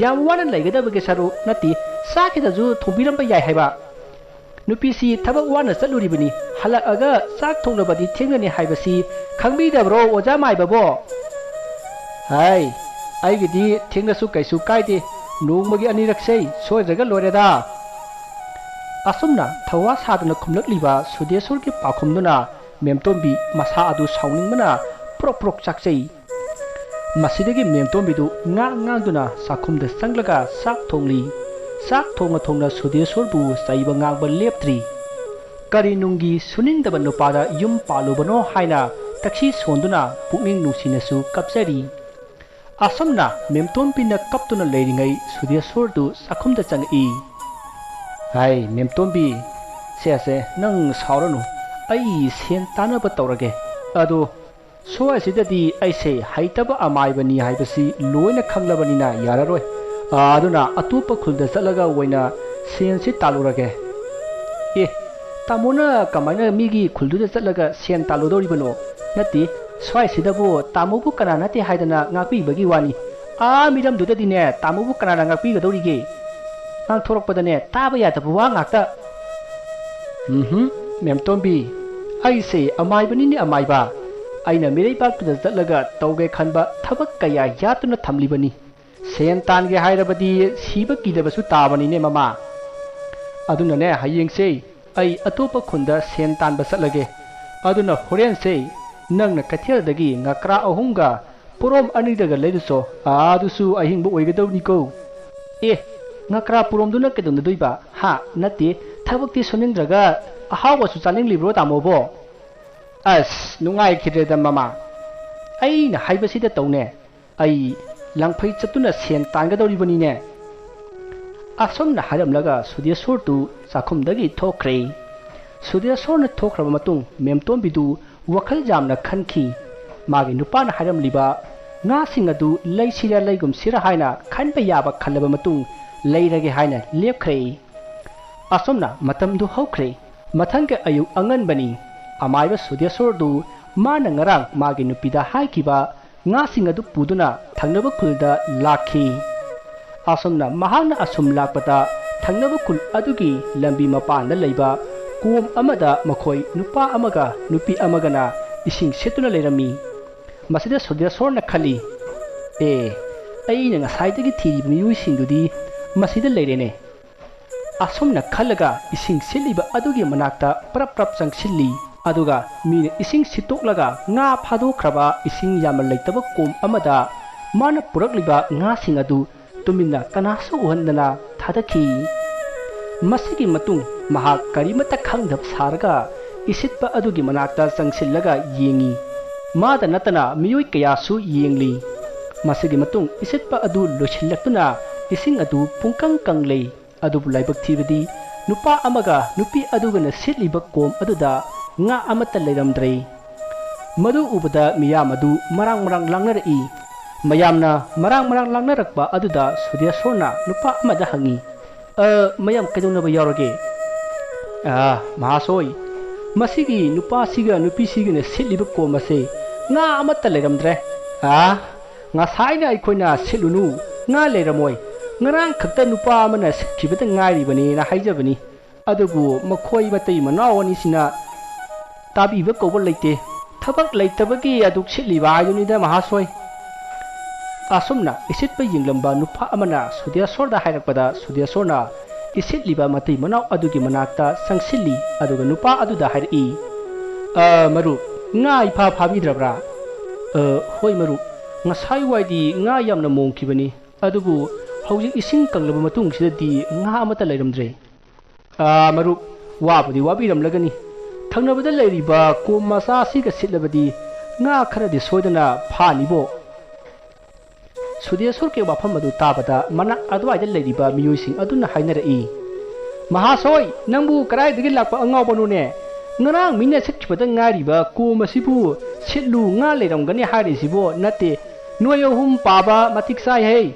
ꯌꯥꯝ ꯋꯥꯅ ꯂꯩꯒꯗꯕꯒꯤ ꯁꯔꯨꯛ ꯅꯠꯇꯦ, ꯆꯥꯛ ꯈꯤꯇꯁꯨ ꯊꯣꯡꯕꯤꯔꯝꯕ ꯌꯥꯏ ꯍꯥꯏꯕ꯫ ꯅꯨꯄꯤꯁꯤ ꯊꯕꯛ ꯋꯥꯅ ꯆꯠꯂꯨꯔꯤꯕꯅꯤ, ꯍꯜꯂꯛꯑꯒ ꯆꯥꯛ ꯊꯣꯡꯂꯕꯗꯤ ꯊꯦꯡꯅꯅꯤ ꯍꯥꯏꯕꯁꯤ ꯈꯪꯕꯤꯗꯕ꯭ꯔꯣ, ꯑꯣꯖꯥ ꯃꯥꯏꯕꯕꯣ? ꯍꯥꯏ, ꯑꯩꯒꯤꯗꯤ ꯊꯦꯡꯅꯁꯨ ꯀꯩꯁꯨ ꯀꯥꯏꯗꯦ, ꯅꯣꯡꯃꯒꯤ ꯑꯅꯤꯔꯛꯁꯦ ꯁꯣꯏꯗ꯭ꯔꯒ ꯂꯣꯏꯔꯦꯗ꯫ ꯑꯁꯨꯝꯅ ꯊꯧꯋꯥ ꯁꯥꯗꯅ ꯈꯨꯝꯂꯛꯂꯤꯕ ꯁꯨꯗꯦꯁꯣꯔꯒꯤ ꯄꯥꯎꯈꯨꯝꯗꯨꯅ ꯃꯦꯝꯇꯣꯝꯕꯤ ꯃꯁꯥ ꯑꯗꯨ ꯁꯥꯎꯅꯤꯡꯕꯅ ꯄ꯭ꯔꯣꯛ ꯄ꯭ꯔꯣꯛ ꯆꯥꯛꯆꯩ꯫ ꯃꯁꯤꯗꯒꯤ ꯃꯦꯝꯇꯣꯝꯕꯤꯗꯨ ꯉꯥꯡ ꯉꯥꯡꯗꯨꯅ ꯆꯥꯛꯈꯨꯝꯗ ꯆꯪꯂꯒ ꯆꯥꯛ ꯊꯣꯡꯂꯤ꯫ ꯆꯥꯛ ꯊꯣꯡꯅ ꯊꯣꯡꯅ ꯁꯨꯗꯦꯁꯣꯔꯕꯨ ꯆꯩꯕ ꯉꯥꯡꯕ ꯂꯦꯞꯇ꯭ꯔꯤ꯫ ꯀꯔꯤ ꯅꯨꯡꯒꯤ ꯁꯨꯅꯤꯡꯗꯕ ꯅꯨꯄꯥꯗ ꯌꯨꯝ ꯄꯥꯜꯂꯨꯕꯅꯣ ꯍꯥꯏꯅ ꯇꯛꯁꯤ ꯁꯣꯟꯗꯨꯅ ꯄꯨꯛꯅꯤꯡ ꯅꯨꯡꯁꯤꯅꯁꯨ ꯀꯞꯆꯔꯤ꯫ ꯑꯁꯨꯝꯅ ꯃꯦꯝꯇꯣꯝꯕꯤꯅ ꯀꯞꯇꯨꯅ ꯂꯩꯔꯤꯉꯩ ꯁꯨꯗꯦꯁꯣꯔꯗꯨ ꯆꯥꯛꯈꯨꯝꯗ ꯆꯪꯉꯛꯏ꯫ ꯍꯥꯏ ꯃꯦꯝꯇꯣꯝꯕꯤ, ꯁꯦ ꯁꯦ, ꯅꯪ ꯁꯥꯎꯔꯅꯨ, ꯑꯩ ꯁꯦꯟ ꯇꯥꯅꯕ ꯇꯧꯔꯒꯦ꯫ ꯑꯗꯣ ꯁ꯭ꯋꯥꯏꯁꯤꯗꯗꯤ ꯑꯩꯁꯦ ꯍꯩꯇꯕ ꯑꯃꯥꯏꯕꯅꯤ ꯍꯥꯏꯕꯁꯤ ꯂꯣꯏꯅ ꯈꯪꯂꯕꯅꯤꯅ ꯌꯥꯔꯔꯣꯏ꯫ ꯑꯗꯨꯅ ꯑꯇꯣꯞꯄ ꯈꯨꯜꯗ ꯆꯠꯂꯒ ꯑꯣꯏꯅ ꯁꯦꯟꯁꯤ ꯇꯥꯜꯂꯨꯔꯒꯦ꯫ ꯑꯦ, ꯇꯥꯃꯣꯅ ꯀꯃꯥꯏꯅ ꯃꯤꯒꯤ ꯈꯨꯜꯗꯨꯗ ꯆꯠꯂꯒ ꯁꯦꯟ ꯇꯥꯜꯂꯨꯗꯧꯔꯤꯕꯅꯣ? ꯅꯠꯇꯦ, ꯁ꯭ꯋꯥꯏꯁꯤꯗꯕꯨ ꯇꯥꯃꯣꯕꯨ ꯀꯅꯥ ꯅꯠꯇꯦ ꯍꯥꯏꯗꯅ ꯉꯥꯛꯄꯤꯕꯒꯤ ꯋꯥꯅꯤ꯫ ꯑꯥ ꯃꯤꯔꯝꯗꯨꯗꯗꯤꯅꯦ ꯇꯥꯃꯣꯕꯨ ꯀꯅꯥꯅ ꯉꯥꯛꯄꯤꯒꯗꯧꯔꯤꯒꯦ? ꯉꯥꯡꯊꯣꯔꯛꯄꯗꯅꯦ ꯇꯥꯕ ꯌꯥꯗꯕ ꯋꯥ ꯉꯥꯛꯇ꯫ ꯎꯝꯍꯨꯝ, ꯃꯦꯝꯇꯣꯝꯕꯤ, ꯑꯩꯁꯦ ꯑꯃꯥꯏꯕꯅꯤꯅꯦ ꯑꯃꯥꯏꯕ꯫ ꯑꯩꯅ ꯃꯤꯔꯩꯕꯥꯛꯇꯨꯗ ꯆꯠꯂꯒ ꯇꯧꯒꯦ ꯈꯟꯕ ꯊꯕꯛ ꯀꯌꯥ ꯌꯥꯠꯇꯨꯅ ꯊꯝꯂꯤꯕꯅꯤ꯫ ꯁꯦꯟ ꯇꯥꯟꯒꯦ ꯍꯥꯏꯔꯕꯗꯤ ꯁꯤꯕ ꯀꯤꯗꯕꯁꯨ ꯇꯥꯕꯅꯤꯅꯦ ꯃꯃꯥ꯫ ꯑꯗꯨꯅꯅꯦ ꯍꯌꯦꯡꯁꯦ ꯑꯩ ꯑꯇꯣꯞꯄ ꯈꯨꯟꯗ ꯁꯦꯟ ꯇꯥꯟꯕ ꯆꯠꯂꯒꯦ꯫ ꯑꯗꯨꯅ ꯍꯣꯔꯦꯟꯁꯦ ꯅꯪꯅ ꯀꯩꯊꯦꯜꯗꯒꯤ ꯉꯀ꯭ꯔꯥ ꯑꯍꯨꯝꯒ ꯄꯣꯔꯣꯝ ꯑꯅꯤꯗꯒ ꯂꯩꯔꯨꯆꯣ꯫ ꯑꯗꯨꯁꯨ ꯑꯍꯤꯡꯕ ꯑꯣꯏꯒꯗꯧꯅꯤꯀꯣ꯫ ꯑꯦ, "ꯉꯀ꯭ꯔꯥ ꯄꯨꯔꯣꯝꯗꯨꯅ ꯀꯩꯗꯧꯅꯗꯣꯏꯕ? ꯍꯥ? ꯅꯠꯇꯦ, ꯊꯕꯛꯇꯤ ꯁꯨꯅꯤꯡꯗ꯭ꯔꯒ ꯑꯍꯥꯎꯕꯁꯨ ꯆꯥꯅꯤꯡꯂꯤꯕ꯭ꯔꯣ, ꯇꯥꯃꯣꯕꯣ?" "ꯑꯁ, ꯅꯨꯡꯉꯥꯏꯈꯤꯗ꯭ꯔꯦꯗ, ꯃꯃꯥ꯫ ꯑꯩꯅ ꯍꯥꯏꯕꯁꯤꯗ ꯇꯧꯅꯦ꯫ ꯑꯩ ꯂꯪꯐꯩ ꯆꯠꯇꯨꯅ ꯁꯦꯟ ꯇꯥꯟꯒꯗꯧꯔꯤꯕꯅꯤꯅꯦ"꯫ ꯑꯁꯨꯝꯅ ꯍꯥꯏꯔꯝꯂꯒ ꯁꯨꯗꯦꯁꯣꯔꯗꯨ ꯆꯥꯛꯈꯨꯝꯗꯒꯤ ꯊꯣꯛꯈ꯭ꯔꯦ꯫ ꯁꯨꯗꯦꯁꯣꯔꯅ ꯊꯣꯛꯈ꯭ꯔꯕ ꯃꯇꯨꯡ ꯃꯦꯝꯇꯣꯝꯕꯤꯗꯨ ꯋꯥꯈꯜ ꯌꯥꯝꯅ ꯈꯟꯈꯤ꯫ ꯃꯥꯒꯤ ꯅꯨꯄꯥꯅ ꯍꯥꯏꯔꯝꯂꯤꯕ ꯉꯥꯁꯤꯡ ꯑꯗꯨ ꯂꯩꯁꯤꯔ ꯂꯩꯒꯨꯝꯁꯤꯔ ꯍꯥꯏꯅ ꯈꯟꯕ ꯌꯥꯕ ꯈꯜꯂꯕ ꯃꯇꯨꯡ ꯂꯩꯔꯒꯦ ꯍꯥꯏꯅ ꯂꯦꯞꯈ꯭ꯔꯦ꯫ ꯑꯁꯨꯝꯅ ꯃꯇꯝꯗꯨ ꯍꯧꯈ꯭ꯔꯦ꯫ ꯃꯊꯪꯒꯤ ꯑꯌꯨꯛ ꯑꯉꯟꯕꯅꯤ꯫ ꯑꯃꯥꯏꯕ ꯁꯨꯗꯦꯁꯣꯔꯗꯨ ꯃꯥꯅ ꯉꯔꯥꯡ ꯃꯥꯒꯤ ꯅꯨꯄꯤꯗ ꯍꯥꯏꯈꯤꯕ ꯉꯥꯁꯤꯡ ꯑꯗꯨ ꯄꯨꯗꯨꯅ ꯊꯪꯅꯕ ꯈꯨꯜꯗ ꯂꯥꯛꯈꯤ꯫ ꯑꯁꯨꯝꯅ ꯃꯍꯥꯛꯅ ꯑꯁꯨꯝ ꯂꯥꯛꯄꯗ ꯊꯪꯅꯕ ꯈꯨꯜ ꯑꯗꯨꯒꯤ ꯂꯝꯕꯤ ꯃꯄꯥꯟꯗ ꯂꯩꯕ ꯀꯣꯝ ꯑꯃꯗ ꯃꯈꯣꯏ ꯅꯨꯄꯥ ꯑꯃꯒ ꯅꯨꯄꯤ ꯑꯃꯒꯅ ꯏꯁꯤꯡ ꯁꯤꯠꯇꯨꯅ ꯂꯩꯔꯝꯃꯤ꯫ ꯃꯁꯤꯗ ꯁꯨꯗꯦꯁꯣꯔꯅ ꯈꯜꯂꯤ, "ꯑꯦ, ꯑꯩꯅ ꯉꯁꯥꯏꯗꯒꯤ ꯊꯤꯔꯤꯕ ꯃꯤꯑꯣꯏꯁꯤꯡꯗꯨꯗꯤ ꯃꯁꯤꯗ ꯂꯩꯔꯦꯅꯦ"꯫ ꯑꯁꯨꯝꯅ ꯈꯜꯂꯒ ꯏꯁꯤꯡ ꯁꯤꯠꯂꯤꯕ ꯑꯗꯨꯒꯤ ꯃꯅꯥꯛꯇ ꯄ꯭ꯔꯞ ꯄ꯭ꯔꯞ ꯆꯪꯁꯤꯜꯂꯤ꯫ ꯑꯗꯨꯒ ꯃꯤꯅ ꯏꯁꯤꯡ ꯁꯤꯠꯇꯣꯛꯂꯒ ꯉꯥ ꯐꯥꯗꯣꯛꯈ꯭ꯔꯕ ꯏꯁꯤꯡ ꯌꯥꯝꯅ ꯂꯩꯇꯕ ꯀꯣꯝ ꯑꯃꯗ ꯃꯥꯅ ꯄꯨꯔꯛꯂꯤꯕ ꯉꯥꯁꯤꯡ ꯑꯗꯨ ꯇꯨꯃꯤꯟꯅ ꯀꯅꯥꯁꯨ ꯎꯍꯟꯗꯅ ꯊꯥꯗꯈꯤ꯫ ꯃꯁꯤꯒꯤ ꯃꯇꯨꯡ ꯃꯍꯥꯛ ꯀꯔꯤꯃꯠꯇ ꯈꯪꯗꯕ ꯁꯥꯔꯒ ꯏꯁꯤꯠꯄ ꯑꯗꯨꯒꯤ ꯃꯅꯥꯛꯇ ꯆꯪꯁꯤꯜꯂꯒ ꯌꯦꯡꯉꯤ꯫ ꯃꯥꯗ ꯅꯠꯇꯅ ꯃꯤꯑꯣꯏ ꯀꯌꯥꯁꯨ ꯌꯦꯡꯂꯤ꯫ ꯃꯁꯤꯒꯤ ꯃꯇꯨꯡ ꯏꯁꯤꯠꯄ ꯑꯗꯨ ꯂꯣꯏꯁꯤꯜꯂꯛꯇꯨꯅ ꯏꯁꯤꯡ ꯑꯗꯨ ꯄꯨꯡꯀꯪ ꯀꯪꯂꯦ꯫ ꯑꯗꯨꯕꯨ ꯂꯥꯏꯕꯛ ꯊꯤꯕꯗꯤ ꯅꯨꯄꯥ ꯑꯃꯒ ꯅꯨꯄꯤ ꯑꯗꯨꯒꯅ ꯁꯤꯠꯂꯤꯕ ꯀꯣꯝ ꯑꯗꯨꯗ ꯉꯥ ꯑꯃꯠꯇ ꯂꯩꯔꯝꯗ꯭ꯔꯦ꯫ ꯃꯗꯨ ꯎꯕꯗ ꯃꯤꯌꯥꯝ ꯑꯗꯨ ꯃꯔꯥꯡ ꯃꯔꯥꯡ ꯂꯥꯡꯅꯔꯛꯏ꯫ ꯃꯌꯥꯝꯅ ꯃꯔꯥꯡ ꯃꯔꯥꯡ ꯂꯥꯡꯅꯔꯛꯄ ꯑꯗꯨꯗ ꯁꯨꯗꯦꯁꯣꯔꯅ ꯅꯨꯄꯥ ꯑꯃꯗ ꯍꯪꯉꯤ, "ꯑ, ꯃꯌꯥꯝ ꯀꯩꯗꯧꯅꯕ ꯌꯥꯎꯔꯒꯦ?" "ꯑ, ꯃꯍꯥꯁꯣꯏ, ꯃꯁꯤꯒꯤ ꯅꯨꯄꯥꯁꯤꯒ ꯅꯨꯄꯤꯁꯤꯒꯅ ꯁꯤꯠꯂꯤꯕ ꯀꯣꯝ ꯑꯁꯦ ꯉꯥ ꯑꯃꯠꯇ ꯂꯩꯔꯝꯗ꯭ꯔꯦ"꯫ "ꯑ, ꯉꯁꯥꯏꯅ ꯑꯩꯈꯣꯏꯅ ꯁꯤꯠꯂꯨꯅꯨ, ꯉꯥ ꯂꯩꯔꯝꯃꯣꯏ꯫ ꯉꯔꯥꯡ ꯈꯛꯇ ꯅꯨꯄꯥ ꯑꯃꯅ ꯁꯤꯠꯈꯤꯕꯗ ꯉꯥꯏꯔꯤꯕꯅꯦꯅ ꯍꯥꯏꯖꯕꯅꯤ꯫ ꯑꯗꯨꯕꯨ ꯃꯈꯣꯏ ꯃꯇꯩ ꯃꯅꯥꯎ ꯑꯅꯤꯁꯤꯅ ꯇꯥꯕꯤꯕ ꯀꯧꯕ ꯂꯩꯇꯦ꯫ ꯊꯕꯛ ꯂꯩꯇꯕꯒꯤ ꯑꯗꯨꯛ ꯁꯤꯠꯂꯤꯕ ꯍꯥꯏꯗꯨꯅꯤꯗ, ꯃꯍꯥꯁꯣꯏ"꯫ ꯑꯁꯨꯝꯅ ꯏꯁꯤꯠꯄ ꯌꯦꯡꯂꯝꯕ ꯅꯨꯄꯥ ꯑꯃꯅ ꯁꯨꯗꯦꯁꯣꯔꯗ ꯍꯥꯏꯔꯛꯄꯗ, ꯁꯨꯗꯦꯁꯣꯔꯅ ꯏꯁꯤꯠꯂꯤꯕ ꯃꯇꯩ ꯃꯅꯥꯎ ꯑꯗꯨꯒꯤ ꯃꯅꯥꯛꯇ ꯆꯪꯁꯤꯜꯂꯤ꯫ ꯑꯗꯨꯒ ꯅꯨꯄꯥ ꯑꯗꯨꯗ ꯍꯥꯏꯔꯛꯏ, "ꯑ, ꯃꯔꯨꯞ, ꯉꯥ ꯏꯐꯥ ꯐꯥꯕꯤꯗ꯭ꯔꯕ꯭ꯔꯥ?" "ꯑ, ꯍꯣꯏ ꯃꯔꯨꯞ, ꯉꯁꯥꯏ ꯋꯥꯏꯗꯤ ꯉꯥ ꯌꯥꯝꯅ ꯃꯣꯡꯈꯤꯕꯅꯤ, ꯑꯗꯨꯕꯨ ꯍꯧꯖꯤꯛ ꯏꯁꯤꯡ ꯀꯪꯂꯕ ꯃꯇꯨꯡꯁꯤꯗꯗꯤ ꯉꯥ ꯑꯃꯠꯇ ꯂꯩꯔꯝꯗ꯭ꯔꯦ꯫ "ꯑꯥ, ꯃꯔꯨꯞ, ꯋꯥꯕꯨꯗꯤ ꯋꯥꯕꯤꯔꯝꯂꯒꯅꯤ꯫ ꯊꯪꯅꯕꯗ ꯂꯩꯔꯤꯕ ꯀꯣꯝ ꯃꯆꯥ ꯑꯁꯤꯒ ꯁꯤꯠꯂꯕꯗꯤ ꯉꯥ ꯈꯔꯗꯤ ꯁꯣꯏꯗꯅ ꯐꯥꯅꯤꯕꯣ꯫" ꯁꯨꯗꯦꯁꯣꯔꯒꯤ ꯋꯥꯐꯝ ꯑꯗꯨ ꯇꯥꯕꯗ ꯃꯅꯥꯛ ꯑꯗꯨꯋꯥꯏꯗ ꯂꯩꯔꯤꯕ ꯃꯤꯑꯣꯏꯁꯤꯡ ꯑꯗꯨꯅ ꯍꯥꯏꯅꯔꯛꯏ, "ꯃꯍꯥꯁꯣꯏ, ꯅꯪꯕꯨ ꯀꯗꯥꯏꯗꯒꯤ ꯂꯥꯛꯄ ꯑꯉꯥꯎꯕꯅꯣꯅꯦ? ꯉꯔꯥꯡ ꯃꯤꯅ ꯁꯤꯠꯈꯤꯕꯗ ꯉꯥꯏꯔꯤꯕ ꯀꯣꯝ ꯑꯁꯤꯕꯨ ꯁꯤꯠꯂꯨ, ꯉꯥ ꯂꯩꯔꯝꯒꯅꯤ ꯍꯥꯏꯔꯤꯁꯤꯕꯣ ꯅꯠꯇꯦ꯫ ꯅꯣꯏ ꯑꯍꯨꯝ ꯄꯥꯕ ꯃꯇꯤꯛ ꯆꯥꯏꯍꯦ꯫"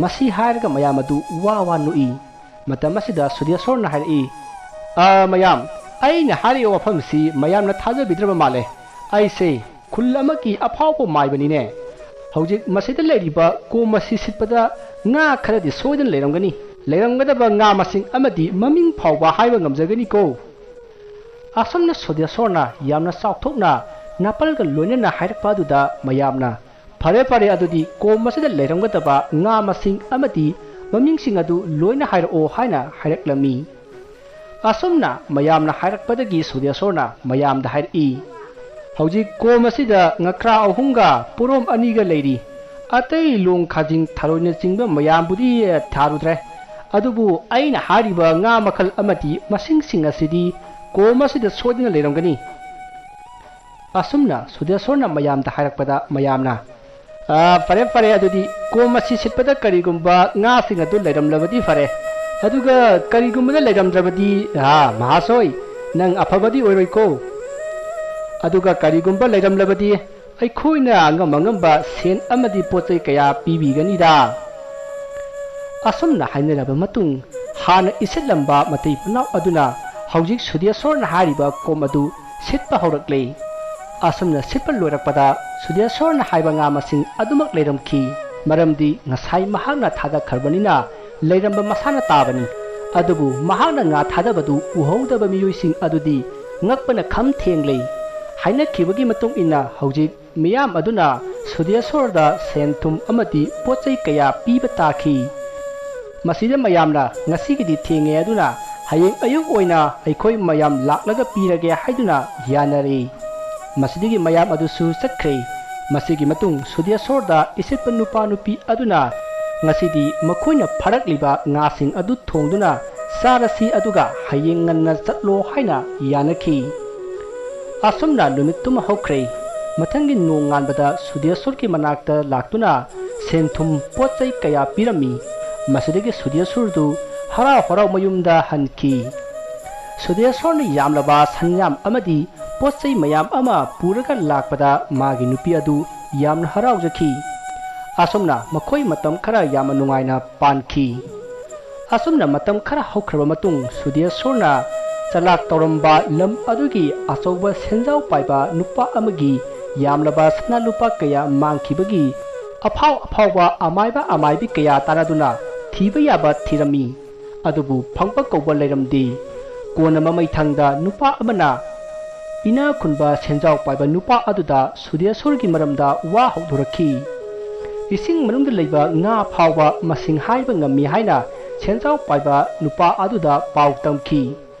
ꯃꯁꯤ ꯍꯥꯏꯔꯒ ꯃꯌꯥꯝ ꯑꯗꯨ ꯋꯥ ꯋꯥ ꯅꯣꯛꯏ꯫ ꯃꯇꯝ ꯑꯁꯤꯗ ꯁꯨꯗꯦꯁꯣꯔꯅ ꯍꯥꯏꯔꯛꯏ, "ꯑ, ꯃꯌꯥꯝ, ꯑꯩꯅ ꯍꯥꯏꯔꯤꯕ ꯋꯥꯐꯝꯁꯤ ꯃꯌꯥꯝꯅ ꯊꯥꯖꯕꯤꯗ꯭ꯔꯕ ꯃꯥꯜꯂꯦ꯫ ꯑꯩꯁꯦ ꯈꯨꯜ ꯑꯃꯒꯤ ꯑꯐꯥꯎꯕ ꯃꯥꯏꯕꯅꯤꯅꯦ꯫ ꯍꯧꯖꯤꯛ ꯃꯁꯤꯗ ꯂꯩꯔꯤꯕ ꯀꯣꯝ ꯑꯁꯤ ꯁꯤꯠꯄꯗ ꯉꯥ ꯈꯔꯗꯤ ꯁꯣꯏꯗꯅ ꯂꯩꯔꯝꯒꯅꯤ꯫ ꯂꯩꯔꯝꯒꯗꯕ ꯉꯥ ꯃꯁꯤꯡ ꯑꯃꯗꯤ ꯃꯃꯤꯡ ꯐꯥꯎꯕ ꯍꯥꯏꯕ ꯉꯝꯖꯒꯅꯤꯀꯣ꯫" ꯑꯁꯨꯝꯅ ꯁꯨꯗꯦꯁꯣꯔꯅ ꯌꯥꯝꯅ ꯆꯥꯎꯊꯣꯛꯅ ꯅꯥꯄꯜꯒ ꯂꯣꯏꯅꯅ ꯍꯥꯏꯔꯛꯄ ꯑꯗꯨꯗ ꯃꯌꯥꯝꯅ, "ꯐꯔꯦ, ꯐꯔꯦ, ꯑꯗꯨꯗꯤ ꯀꯣꯝ ꯑꯁꯤꯗ ꯂꯩꯔꯝꯒꯗꯕ ꯉꯥ ꯃꯁꯤꯡ ꯑꯃꯗꯤ ꯃꯃꯤꯡꯁꯤꯡ ꯑꯗꯨ ꯂꯣꯏꯅ ꯍꯥꯏꯔꯛꯑꯣ" ꯍꯥꯏꯅ ꯍꯥꯏꯔꯛꯂꯝꯃꯤ꯫ ꯑꯁꯨꯝꯅ ꯃꯌꯥꯝꯅ ꯍꯥꯏꯔꯛꯄꯗꯒꯤ ꯁꯨꯗꯦꯁꯣꯔꯅ ꯃꯌꯥꯝꯗ ꯍꯥꯏꯔꯛꯏ, "ꯍꯧꯖꯤꯛ ꯀꯣꯝ ꯑꯁꯤꯗ ꯉꯀ꯭ꯔꯥ ꯑꯍꯨꯝꯒ ꯄꯣꯔꯣꯝ ꯑꯅꯤꯒ ꯂꯩꯔꯤ꯫ ꯑꯇꯩ ꯂꯣꯡ ꯈꯥꯖꯤꯡ ꯊꯔꯣꯏꯅꯆꯤꯡꯕ ꯃꯌꯥꯝꯕꯨꯗꯤ ꯊꯥꯔꯨꯗ꯭ꯔꯦ꯫ ꯑꯗꯨꯕꯨ ꯑꯩꯅ ꯍꯥꯏꯔꯤꯕ ꯉꯥ ꯃꯈꯜ ꯑꯃꯗꯤ ꯃꯁꯤꯡꯁꯤꯡ ꯑꯁꯤꯗꯤ ꯀꯣꯝ ꯑꯁꯤꯗ ꯁꯣꯏꯗꯅ ꯂꯩꯔꯝꯒꯅꯤ꯫" ꯑꯁꯨꯝꯅ ꯁꯨꯗꯦꯁꯣꯔꯅ ꯃꯌꯥꯝꯗ ꯍꯥꯏꯔꯛꯄꯗ ꯃꯌꯥꯝꯅ, "ꯑ, ꯐꯔꯦ, ꯐꯔꯦ, ꯑꯗꯨꯗꯤ ꯀꯣꯝ ꯑꯁꯤ ꯁꯤꯠꯄꯗ ꯀꯔꯤꯒꯨꯝꯕ ꯉꯥꯁꯤꯡ ꯑꯗꯨ ꯂꯩꯔꯝꯂꯕꯗꯤ ꯐꯔꯦ, ꯑꯗꯨꯒ ꯀꯔꯤꯒꯨꯝꯕꯗ ꯂꯩꯔꯝꯗ꯭ꯔꯕꯗꯤ, ꯍꯥ, ꯃꯍꯥꯁꯣꯏ, ꯅꯪ ꯑꯐꯕꯗꯤ ꯑꯣꯏꯔꯣꯏꯀꯣ꯫ ꯑꯗꯨꯒ ꯀꯔꯤꯒꯨꯝꯕ ꯂꯩꯔꯝꯂꯕꯗꯤ ꯑꯩꯈꯣꯏꯅ ꯑꯉꯝ ꯑꯉꯝꯕ ꯁꯦꯟ ꯑꯃꯗꯤ ꯄꯣꯠ ꯆꯩ ꯀꯌꯥ ꯄꯤꯕꯤꯒꯅꯤꯗ꯫" ꯑꯁꯨꯝꯅ ꯍꯥꯏꯅꯔꯕ ꯃꯇꯨꯡ, ꯍꯥꯟꯅ ꯏꯁꯤꯠꯂꯝꯕ ꯃꯇꯩ ꯃꯅꯥꯎ ꯑꯗꯨꯅ ꯍꯧꯖꯤꯛ ꯁꯨꯗꯦꯁꯣꯔꯅ ꯍꯥꯏꯔꯤꯕ ꯀꯣꯝ ꯑꯗꯨ ꯁꯤꯠꯄ ꯍꯧꯔꯛꯂꯦ꯫ ꯑꯁꯨꯝꯅ ꯁꯤꯠꯄ ꯂꯣꯏꯔꯛꯄꯗ ꯁꯨꯗꯦꯁꯣꯔꯅ ꯍꯥꯏꯕ ꯉꯥ ꯃꯁꯤꯡ ꯑꯗꯨꯃꯛ ꯂꯩꯔꯝꯈꯤ, ꯃꯔꯝꯗꯤ ꯉꯁꯥꯏ ꯃꯍꯥꯛꯅ ꯊꯥꯗꯈ꯭ꯔꯕꯅꯤꯅ ꯂꯩꯔꯝꯕ ꯃꯁꯥꯅ ꯇꯥꯕꯅꯤ꯫ ꯑꯗꯨꯕꯨ ꯃꯍꯥꯛꯅ ꯉꯥ ꯊꯥꯗꯕꯗꯨ ꯎꯍꯧꯗꯕ ꯃꯤꯑꯣꯏꯁꯤꯡ ꯑꯗꯨꯗꯤ ꯉꯛꯄꯅ ꯈꯝ ꯊꯦꯡꯂꯦ꯫ ꯍꯥꯏꯅꯈꯤꯕꯒꯤ ꯃꯇꯨꯡ ꯏꯟꯅ ꯍꯧꯖꯤꯛ ꯃꯤꯌꯥꯝ ꯑꯗꯨꯅ ꯁꯨꯗꯦꯁꯣꯔꯗ ꯁꯦꯟ ꯊꯨꯝ ꯑꯃꯗꯤ ꯄꯣꯠ ꯆꯩ ꯀꯌꯥ ꯄꯤꯕ ꯇꯥꯈꯤ꯫ ꯃꯁꯤꯗ ꯃꯌꯥꯝꯅ, "ꯉꯁꯤꯒꯤꯗꯤ ꯊꯦꯡꯉꯦ, ꯑꯗꯨꯅ ꯍꯌꯦꯡ ꯑꯌꯨꯛ ꯑꯣꯏꯅ ꯑꯩꯈꯣꯏ ꯃꯌꯥꯝ ꯂꯥꯛꯂꯒ ꯄꯤꯔꯒꯦ" ꯍꯥꯏꯗꯨꯅ ꯌꯥꯅꯔꯦ꯫ ꯃꯁꯤꯗꯒꯤ ꯃꯌꯥꯝ ꯑꯗꯨꯁꯨ ꯆꯠꯈ꯭ꯔꯦ꯫ ꯃꯁꯤꯒꯤ ꯃꯇꯨꯡ ꯁꯨꯗꯦꯁꯣꯔꯗ ꯏꯁꯤꯠꯄ ꯅꯨꯄꯥ ꯅꯨꯄꯤ ꯑꯗꯨꯅ ꯉꯁꯤꯗꯤ ꯃꯈꯣꯏꯅ ꯐꯥꯔꯛꯂꯤꯕ ꯉꯥꯁꯤꯡ ꯑꯗꯨ ꯊꯣꯡꯗꯨꯅ ꯆꯥꯔꯁꯤ, ꯑꯗꯨꯒ ꯍꯌꯦꯡ ꯉꯟꯅ ꯆꯠꯂꯣ ꯍꯥꯏꯅ ꯌꯥꯅꯈꯤ꯫ ꯑꯁꯨꯝꯅ ꯅꯨꯃꯤꯠꯇꯨꯃ ꯍꯧꯈ꯭ꯔꯦ꯫ ꯃꯊꯪꯒꯤ ꯅꯣꯡꯉꯥꯟꯕꯗ ꯁꯨꯗꯦꯁꯣꯔꯒꯤ ꯃꯅꯥꯛꯇ ꯂꯥꯛꯇꯨꯅ ꯁꯦꯟ ꯊꯨꯝ ꯄꯣꯠ ꯆꯩ ꯀꯌꯥ ꯄꯤꯔꯝꯃꯤ꯫ ꯃꯁꯤꯗꯒꯤ ꯁꯨꯗꯦꯁꯣꯔꯗꯨ ꯍꯔꯥꯎ ꯍꯔꯥꯎ ꯃꯌꯨꯝꯗ ꯍꯟꯈꯤ꯫ ꯁꯨꯗꯦꯁꯣꯔꯅ ꯌꯥꯝꯂꯕ ꯁꯟꯌꯥꯝ ꯑꯃꯗꯤ ꯄꯣꯠ ꯆꯩ ꯃꯌꯥꯝ ꯑꯃ ꯄꯨꯔꯒ ꯂꯥꯛꯄꯗ ꯃꯥꯒꯤ ꯅꯨꯄꯤ ꯑꯗꯨ ꯌꯥꯝꯅ ꯍꯔꯥꯎꯖꯈꯤ꯫ ꯑꯁꯨꯝꯅ ꯃꯈꯣꯏ ꯃꯇꯝ ꯈꯔ ꯌꯥꯝꯅ ꯅꯨꯡꯉꯥꯏꯅ ꯄꯥꯟꯈꯤ꯫ ꯑꯁꯨꯝꯅ ꯃꯇꯝ ꯈꯔ ꯍꯧꯈ꯭ꯔꯕ ꯃꯇꯨꯡ, ꯁꯨꯗꯦꯁꯣꯔꯅ ꯆꯂꯥꯛ ꯇꯧꯔꯝꯕ ꯂꯝ ꯑꯗꯨꯒꯤ ꯑꯆꯧꯕ ꯁꯦꯟꯖꯥꯎ ꯄꯥꯏꯕ ꯅꯨꯄꯥ ꯑꯃꯒꯤ ꯌꯥꯝꯂꯕ ꯁꯅꯥ ꯂꯨꯄꯥ ꯀꯌꯥ ꯃꯥꯡꯈꯤꯕꯒꯤ ꯑꯐꯥꯎ ꯑꯐꯥꯎꯕ ꯑꯃꯥꯏꯕ ꯑꯃꯥꯏꯕꯤ ꯀꯌꯥ ꯇꯥꯟꯅꯗꯨꯅ ꯊꯤꯕ ꯌꯥꯕ ꯊꯤꯔꯝꯃꯤ꯫ ꯑꯗꯨꯕꯨ ꯐꯪꯕ ꯀꯧꯕ ꯂꯩꯔꯝꯗꯦ꯫ ꯀꯣꯟꯅ ꯃꯃꯩꯊꯪꯗ ꯅꯨꯄꯥ ꯑꯃꯅ ꯏꯅꯥꯛ ꯈꯨꯟꯕ ꯁꯦꯟꯖꯥꯎ ꯄꯥꯏꯕ ꯅꯨꯄꯥ ꯑꯗꯨꯗ ꯁꯨꯗꯦꯁꯣꯔꯒꯤ ꯃꯔꯝꯗ ꯋꯥ ꯍꯧꯗꯣꯔꯛꯈꯤ꯫ ꯏꯁꯤꯡ ꯃꯅꯨꯡꯗ ꯂꯩꯕ ꯉꯥ ꯐꯥꯎꯕ ꯃꯁꯤꯡ ꯍꯥꯏꯕ ꯉꯝꯃꯤ ꯍꯥꯏꯅ ꯁꯦꯟꯖꯥꯎ ꯄꯥꯏꯕ ꯅꯨꯄꯥ ꯑꯗꯨꯗ ꯄꯥꯎ ꯇꯝꯈꯤ꯫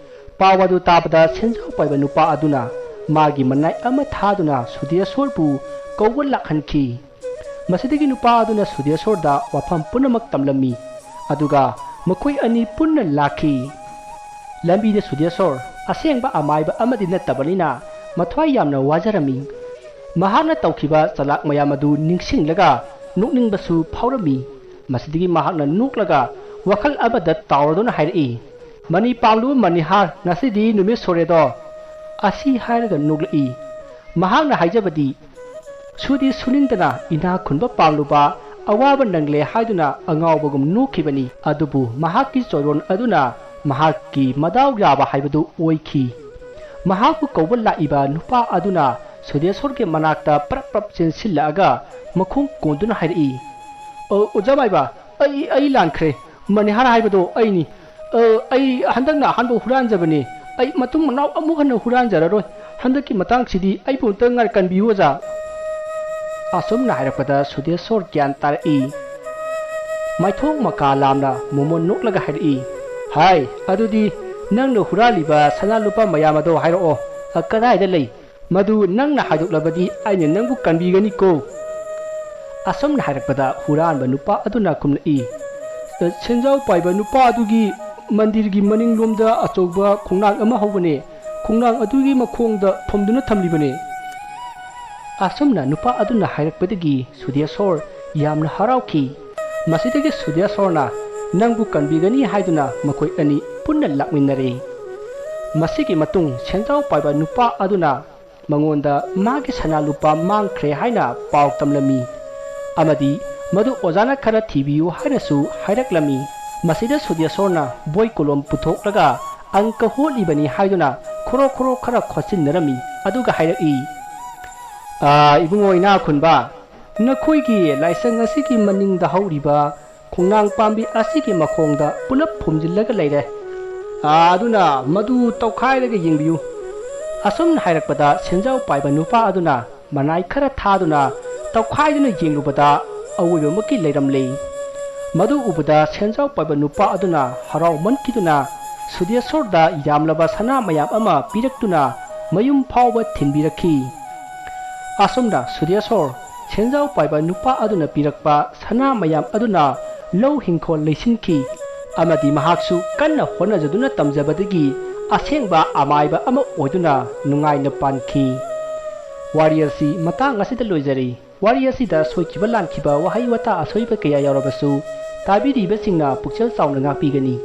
ꯄꯥꯎ ꯑꯗꯨ ꯇꯥꯕꯗ ꯁꯦꯟꯖꯥꯎ ꯄꯥꯏꯕ ꯅꯨꯄꯥ ꯑꯗꯨꯅ ꯃꯥꯒꯤ ꯃꯅꯥꯏ ꯑꯃ ꯊꯥꯗꯨꯅ ꯁꯨꯗꯦꯁꯣꯔꯕꯨ ꯀꯧꯕ ꯂꯥꯛꯍꯟꯈꯤ꯫ ꯃꯁꯤꯗꯒꯤ ꯅꯨꯄꯥ ꯑꯗꯨꯅ ꯁꯨꯗꯦꯁꯣꯔꯗ ꯋꯥꯐꯝ ꯄꯨꯝꯅꯃꯛ ꯇꯝꯂꯝꯃꯤ, ꯑꯗꯨꯒ ꯃꯈꯣꯏ ꯑꯅꯤ ꯄꯨꯟꯅ ꯂꯥꯛꯈꯤ꯫ ꯂꯝꯕꯤꯗ ꯁꯨꯗꯦꯁꯣꯔ ꯑꯁꯦꯡꯕ ꯑꯃꯥꯏꯕ ꯑꯃꯗꯤ ꯅꯠꯇꯕꯅꯤꯅ ꯃꯊ꯭ꯋꯥꯏ ꯌꯥꯝꯅ ꯋꯥꯖꯔꯝꯃꯤ꯫ ꯃꯍꯥꯛꯅ ꯇꯧꯈꯤꯕ ꯆꯂꯥꯛ ꯃꯌꯥꯝ ꯑꯗꯨ ꯅꯤꯡꯁꯤꯡꯂꯒ ꯅꯣꯛꯅꯤꯡꯕꯁꯨ ꯐꯥꯎꯔꯝꯃꯤ꯫ ꯃꯁꯤꯗꯒꯤ ꯃꯍꯥꯛꯅ ꯅꯣꯛꯂꯒ ꯋꯥꯈꯜ ꯑꯃꯗ ꯇꯥꯎꯔꯗꯨꯅ ꯍꯥꯏꯔꯛꯏ, "ꯃꯅꯤ ꯄꯥꯡꯂꯨ ꯃꯅꯤꯍꯥꯔ, ꯉꯁꯤꯗꯤ ꯅꯨꯃꯤꯠ ꯁꯣꯔꯦꯗꯣ?" ꯑꯁꯤ ꯍꯥꯏꯔꯒ ꯅꯣꯛꯂꯛꯏ꯫ ꯃꯍꯥꯛꯅ ꯍꯥꯏꯖꯕꯗꯤ, ꯁꯨꯗꯤ ꯁꯨꯅꯤꯡꯗꯅ ꯏꯅꯥꯛ ꯈꯨꯟꯕ ꯄꯥꯝꯂꯨꯕ, ꯑꯋꯥꯕ ꯅꯪꯂꯦ ꯍꯥꯏꯗꯨꯅ ꯑꯉꯥꯎꯕꯒꯨꯝ ꯅꯣꯛꯈꯤꯕꯅꯤ꯫ ꯑꯗꯨꯕꯨ ꯃꯍꯥꯛꯀꯤ ꯆꯣꯏꯔꯣꯟ ꯑꯗꯨꯅ ꯃꯍꯥꯛꯀꯤ ꯃꯗꯥꯎ ꯌꯥꯕ ꯍꯥꯏꯕꯗꯨ ꯑꯣꯏꯈꯤ꯫ ꯃꯍꯥꯛꯄꯨ ꯀꯧꯕ ꯂꯥꯛꯏꯕ ꯅꯨꯄꯥ ꯑꯗꯨꯅ ꯁꯨꯗꯦꯁꯣꯔꯒꯤ ꯃꯅꯥꯛꯇ ꯄ꯭ꯔꯞ ꯄ꯭ꯔꯞ ꯆꯦꯟꯁꯤꯜꯂꯛꯑꯒ ꯃꯈꯣꯡ ꯀꯣꯟꯗꯨꯅ ꯍꯥꯏꯔꯛꯏ, "ꯑꯣ, ꯑꯣꯖꯥ ꯃꯥꯏꯕ, ꯑꯩ, ꯑꯩ ꯂꯥꯟꯈ꯭ꯔꯦ꯫ ꯃꯅꯤꯍꯥꯔ ꯍꯥꯏꯕꯗꯣ ꯑꯩꯅꯤ꯫ ꯑ, ꯑꯩ ꯍꯟꯗꯛꯅ ꯑꯍꯥꯟꯕ ꯍꯨꯔꯥꯟꯖꯕꯅꯤ꯫ ꯑꯩ ꯃꯇꯨꯡ ꯃꯅꯥꯎ ꯑꯃꯨꯛ ꯍꯟꯅ ꯍꯨꯔꯥꯟꯖꯔꯔꯣꯏ꯫ ꯍꯟꯗꯛꯀꯤ ꯃꯇꯥꯡꯁꯤꯗꯤ ꯑꯩꯕꯨ ꯑꯝꯇ ꯉꯥꯏ ꯀꯟꯕꯤꯌꯨ, ꯑꯣꯖꯥ꯫" ꯑꯁꯨꯝꯅ ꯍꯥꯏꯔꯛꯄꯗ ꯁꯨꯗꯦꯁꯣꯔ ꯒ꯭ꯌꯥꯟ ꯇꯥꯔꯛꯏ꯫ ꯃꯥꯏꯊꯣꯡ ꯃꯀꯥ ꯂꯥꯝꯅ ꯃꯣꯃꯣꯟ ꯅꯣꯛꯂꯒ ꯍꯥꯏꯔꯛꯏ, "ꯍꯥꯏ, ꯑꯗꯨꯗꯤ ꯅꯪꯅ ꯍꯨꯔꯥꯜꯂꯤꯕ ꯁꯅꯥ ꯂꯨꯄꯥ ꯃꯌꯥꯝ ꯑꯗꯣ ꯍꯥꯏꯔꯛꯑꯣ꯫ ꯑ, ꯀꯗꯥꯏꯗ ꯂꯩ? ꯃꯗꯨ ꯅꯪꯅ ꯍꯥꯏꯗꯣꯛꯂꯕꯗꯤ ꯑꯩꯅ ꯅꯪꯕꯨ ꯀꯟꯕꯤꯒꯅꯤꯀꯣ꯫" ꯑꯁꯨꯝꯅ ꯍꯥꯏꯔꯛꯄꯗ ꯍꯨꯔꯥꯟꯕ ꯅꯨꯄꯥ ꯑꯗꯨꯅ ꯈꯨꯝꯂꯛꯏ, "ꯁꯦꯟꯖꯥꯎ ꯄꯥꯏꯕ ꯅꯨꯄꯥ ꯑꯗꯨꯒꯤ ꯃꯟꯗꯤꯔꯒꯤ ꯃꯅꯤꯡꯂꯣꯝꯗ ꯑꯆꯧꯕ ꯈꯣꯡꯅꯥꯡ ꯑꯃ ꯍꯧꯕꯅꯦ꯫ ꯈꯣꯡꯅꯥꯡ ꯑꯗꯨꯒꯤ ꯃꯈꯣꯡꯗ ꯐꯝꯗꯨꯅ ꯊꯝꯂꯤꯕꯅꯦ"꯫ ꯑꯁꯨꯝꯅ ꯅꯨꯄꯥ ꯑꯗꯨꯅ ꯍꯥꯏꯔꯛꯄꯗꯒꯤ ꯁꯨꯗꯦꯁꯣꯔ ꯌꯥꯝꯅ ꯍꯔꯥꯎꯈꯤ꯫ ꯃꯁꯤꯗꯒꯤ ꯁꯨꯗꯦꯁꯣꯔꯅ ꯅꯪꯕꯨ ꯀꯟꯕꯤꯒꯅꯤ ꯍꯥꯏꯗꯨꯅ ꯃꯈꯣꯏ ꯑꯅꯤ ꯄꯨꯟꯅ ꯂꯥꯛꯃꯤꯟꯅꯔꯦ꯫ ꯃꯁꯤꯒꯤ ꯃꯇꯨꯡ ꯁꯦꯟꯖꯥꯎ ꯄꯥꯏꯕ ꯅꯨꯄꯥ ꯑꯗꯨꯅ ꯃꯉꯣꯟꯗ ꯃꯥꯒꯤ ꯁꯅꯥ ꯂꯨꯄꯥ ꯃꯥꯡꯈ꯭ꯔꯦ ꯍꯥꯏꯅ ꯄꯥꯎ ꯇꯝꯂꯝꯃꯤ꯫ ꯑꯃꯗꯤ ꯃꯗꯨ ꯑꯣꯖꯥꯅ ꯈꯔ ꯊꯤꯕꯤꯌꯨ ꯍꯥꯏꯅꯁꯨ ꯍꯥꯏꯔꯛꯂꯝꯃꯤ꯫ ꯃꯁꯤꯗ ꯁꯨꯗꯦꯁꯣꯔꯅ ꯕꯣꯏ ꯀꯣꯂꯣꯝ ꯄꯨꯊꯣꯛꯂꯒ ꯑꯪꯀ ꯍꯣꯠꯂꯤꯕꯅꯤ ꯍꯥꯏꯗꯨꯅ ꯈꯣꯔꯣ ꯈꯣꯔꯣ ꯈꯔ ꯈꯣꯠꯆꯤꯟꯅꯔꯝꯃꯤ꯫ ꯑꯗꯨꯒ ꯍꯥꯏꯔꯛꯏ, "ꯑꯥ, ꯏꯕꯨꯡꯉꯣ ꯏꯅꯥꯈꯨꯟꯕ, ꯅꯈꯣꯏꯒꯤ ꯂꯥꯏꯁꯪ ꯑꯁꯤꯒꯤ ꯃꯅꯤꯡꯗ ꯍꯧꯔꯤꯕ ꯈꯣꯡꯅꯥꯡ ꯄꯥꯝꯕꯤ ꯑꯁꯤꯒꯤ ꯃꯈꯣꯡꯗ ꯄꯨꯂꯞ ꯐꯨꯝꯖꯤꯜꯂꯒ ꯂꯩꯔꯦ꯫ ꯑꯥ, ꯑꯗꯨꯅ ꯃꯗꯨ ꯇꯧꯈꯥꯏꯔꯒ ꯌꯦꯡꯕꯤꯌꯨ"꯫ ꯑꯁꯨꯝꯅ ꯍꯥꯏꯔꯛꯄꯗ ꯁꯦꯟꯖꯥꯎ ꯄꯥꯏꯕ ꯅꯨꯄꯥ ꯑꯗꯨꯅ ꯃꯅꯥꯏ ꯈꯔ ꯊꯥꯗꯨꯅ ꯇꯧꯈꯥꯏꯗꯨꯅ ꯌꯦꯡꯂꯨꯕꯗ ꯑꯋꯣꯏꯕꯃꯛꯀꯤ ꯂꯩꯔꯝꯂꯦ꯫ ꯃꯗꯨ ꯎꯕꯗ ꯁꯦꯟꯖꯥꯎ ꯄꯥꯏꯕ ꯅꯨꯄꯥ ꯑꯗꯨꯅ ꯍꯔꯥꯎꯃꯟꯈꯤꯗꯨꯅ ꯁꯨꯗꯦꯁꯣꯔꯗ ꯌꯥꯝꯂꯕ ꯁꯅꯥ ꯃꯌꯥꯝ ꯑꯃ ꯄꯤꯔꯛꯇꯨꯅ ꯃꯌꯨꯝ ꯐꯥꯎꯕ ꯊꯤꯟꯕꯤꯔꯛꯈꯤ꯫ ꯑꯁꯨꯝꯅ ꯁꯨꯗꯦꯁꯣꯔ ꯁꯦꯟꯖꯥꯎ ꯄꯥꯏꯕ ꯅꯨꯄꯥ ꯑꯗꯨꯅ ꯄꯤꯔꯛꯄ ꯁꯅꯥ ꯃꯌꯥꯝ ꯑꯗꯨꯅ ꯂꯧ ꯍꯤꯡꯈꯣꯜ ꯂꯩꯁꯤꯟꯈꯤ ꯑꯃꯗꯤ ꯃꯍꯥꯛꯁꯨ ꯀꯟꯅ ꯍꯣꯠꯅꯖꯗꯨꯅ ꯇꯝꯖꯕꯗꯒꯤ ꯑꯁꯦꯡꯕ ꯑꯃꯥꯏꯕ ꯑꯃ ꯑꯣꯏꯗꯨꯅ ꯅꯨꯡꯉꯥꯏꯅ ꯄꯥꯟꯈꯤ꯫ ꯋꯥꯔꯤ ꯑꯁꯤ ꯃꯇꯥꯡ ꯑꯁꯤꯗ ꯂꯣꯏꯖꯔꯦ꯫ ꯋꯥꯔꯤ ꯑꯁꯤꯗ ꯁꯣꯏꯈꯤꯕ ꯂꯥꯟꯈꯤꯕ ꯋꯥꯍꯩ ꯋꯥꯇꯥ ꯑꯁꯣꯏꯕ ꯀꯌꯥ ꯌꯥꯎꯔꯕꯁꯨ ꯇꯥꯕꯤꯔꯤꯕꯁꯤꯡꯅ ꯄꯨꯛꯆꯦꯜ ꯆꯥꯎꯅ ꯉꯥꯛꯄꯤꯒꯅꯤ꯫